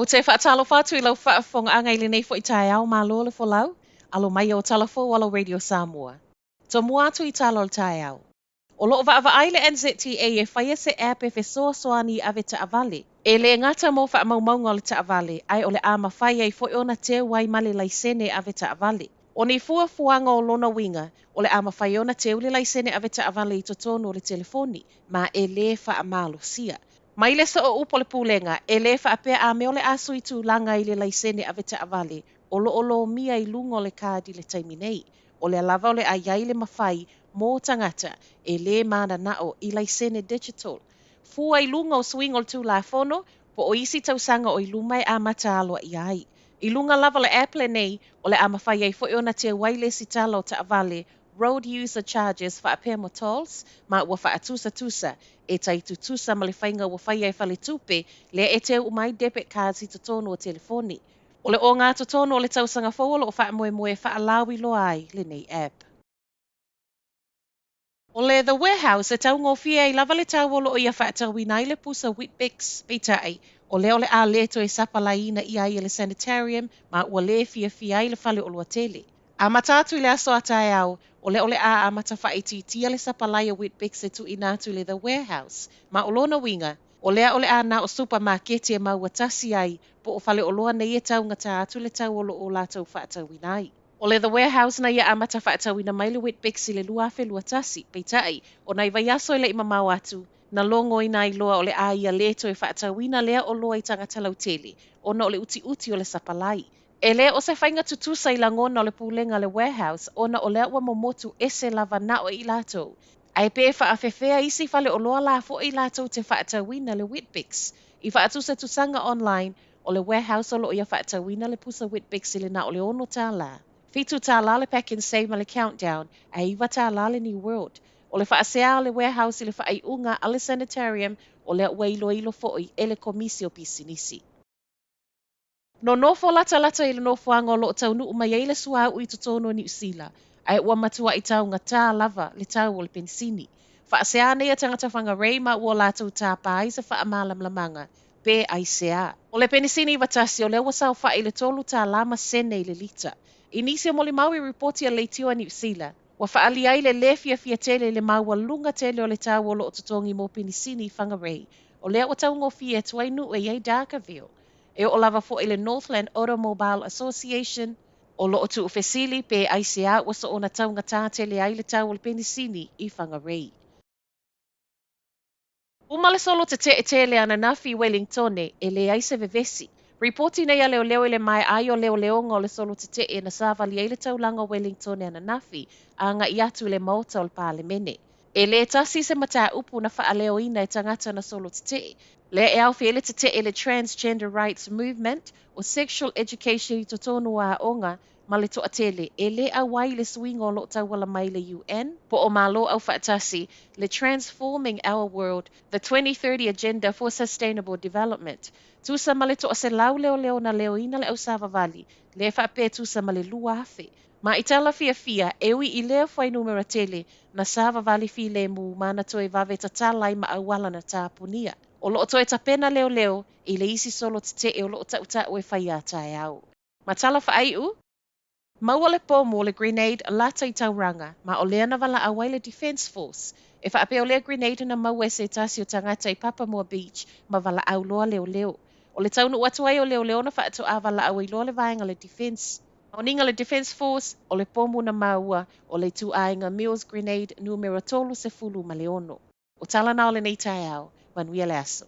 Ou te faatalofa atu i lau faafofogaaga i lenei foi taeao, malo le folau, alo mai o tala fou a lau Radio Samoa. Tomua atu i tala o le taeao. O loo vaavaai le NZTA e faia se app e fesoasoani i avetaavale. E le gata mo faamaumauga o le taavale, ae o le a mafai ai foi ona teu ai ma le laisene avetaavale. O ni fuafuaga o lona uiga, o le a mafai ona teu le laisene avetaavale i totonu o le telefoni, ma e lē faamalosia. Mai le sooupu o le pulega, e lē faapea a mea o le a sui tulaga i le laisene avetaavale, o loo lomia i luga o le card i le taimi nei. O lea lava o le a iai le mafai mō tagata e lē mananao i laisene digital. Fua i luga o suiga o le Tulafono, po o isi tausaga o i luma e amata aloaia ai. I luga lava o le app lenei, o le a mafai ai foi ona teu ai le resitala o taavale, road user charges faapea ma tolls, ma ua faatusatusa e tai tutusa ma le faiga ua faia e faletupe, lea e teu uma ai debit cards i totonu o telefoni. O le ogatotonu o le tausaga fou o loo faamoemoe e faalauiloa ai lenei app. O le The Warehouse e taugofie ai lava le tau o loo ia faatauina ai le pusa Weet-Bix, peitai, o lea o le a le toe sapalaiina ia ai e le Sanitarium ma ua lē fiafia ai le fale oloa tele. Amata atu i le aso a taeao, o lea o le a amata faaitiitia le sapalai a Weet-Bix e tuuina atu i le The Warehouse, ma o lona uiga, o lea o le a na o supamaketi e maua tasi ai po o fale oloa nei e taugata atu le tau o loo latou faatauina ai. O le The Warehouse na ia amata faatauina mai le Weet-Bix i le 2021, peitai, o nai vaiaso e lei mamao atu, na logoina ai loa o le a ia lē toe faatauina lea oloa i tagata lautele, ona o le utiuti o le sapalai. E lē o se faiga tutusa i lagona o le pulega a le Warehouse, ona o lea ua momotu ese lava na o i latou. Ae pe faafefea isi fale oloa la foi latou te faatauina le Weet-Bix. I faatusatusaga online, o le Warehouse o loo ia faatauina le pusa Weet-Bix i le na o le $6. $7 le Pak'nSave ma le Countdown, ae $9 le New World. O le faasea o le Warehouse i le faaiuga a le Sanitarium, o lea ua iloilo foi e le Komisi o Pisinisi. Nonofo latalata i le nofoaga o loo taunuu mai ai le suauu i totonu o Niu Sila, ae ua matuai taugatā lava le tau o le penisini. Faasea nei a tagata Whangarei ma ua latou tāpā ai se faamalamalamaga pe aisea. O le penisini 91 o lea ua saofai i le $3 ma sene i le lita. I nisi o molimau i ripoti a leitio a Niu Sila, ua faaalia ai le lē fiafia tele i le maualuga tele o le tau o loo totogi mo penisini i Whangarei. O lea ua taugofie atu ai nuu e i ai Dargaville. E oo lava foi le Northland Automobile Association, o loo tuufesili pe aisea ua soona taugatā tele ai le tau o le penisini i Whangarei. Uma le solo tetee tele ananafi i Wellingtone, e leai se vevesi. Ripoti nei a leoleo i le maea ai o leoleoga o le solo tetee na savali ai le taulaga o Wellingtone ananafi, aga'i atu i le maota o le Palemene. E lē tasi se mataupu na faaleoina e tagata na solo tetee. Lea e aofia ai le tetee i le Transgender Rights Movement, o sexual education i totonu o aoga, ma le toatele e lē auai i le suiga o loo tauala mai le UN, po o Malo Aufaatasi, le Transforming Our World, The 2030 Agenda for Sustainable Development. Tusa ma le 100 leoleo na leoina le ausavavali, lea faapea e tusa ma le 2,000. Ma i tala fiafia, e ui i lea fuainumera tele, na savavali filemu ma na toe vave tatala ai ma auala na tapunia. O loo toe tapena leoleo i le isi solo tetee o loo tautau e faia a taeao. Ma tala faaiu, maua le pomu o le grenade lata i Tauranga, ma o lea na valaau ai le Defence Force. E faapea o lea grenade na maua e se tasi o tagata i Papamoa Beach ma valaau loa leoleo. O le taunuu atu ai o leoleo na faatoa valaau ai loa le vaega le Defence. Oniga le Defence Force, o le pomu na maua o le ituaiga Mills Grenade numera 36. O tala na o lenei taeao, manuia le aso.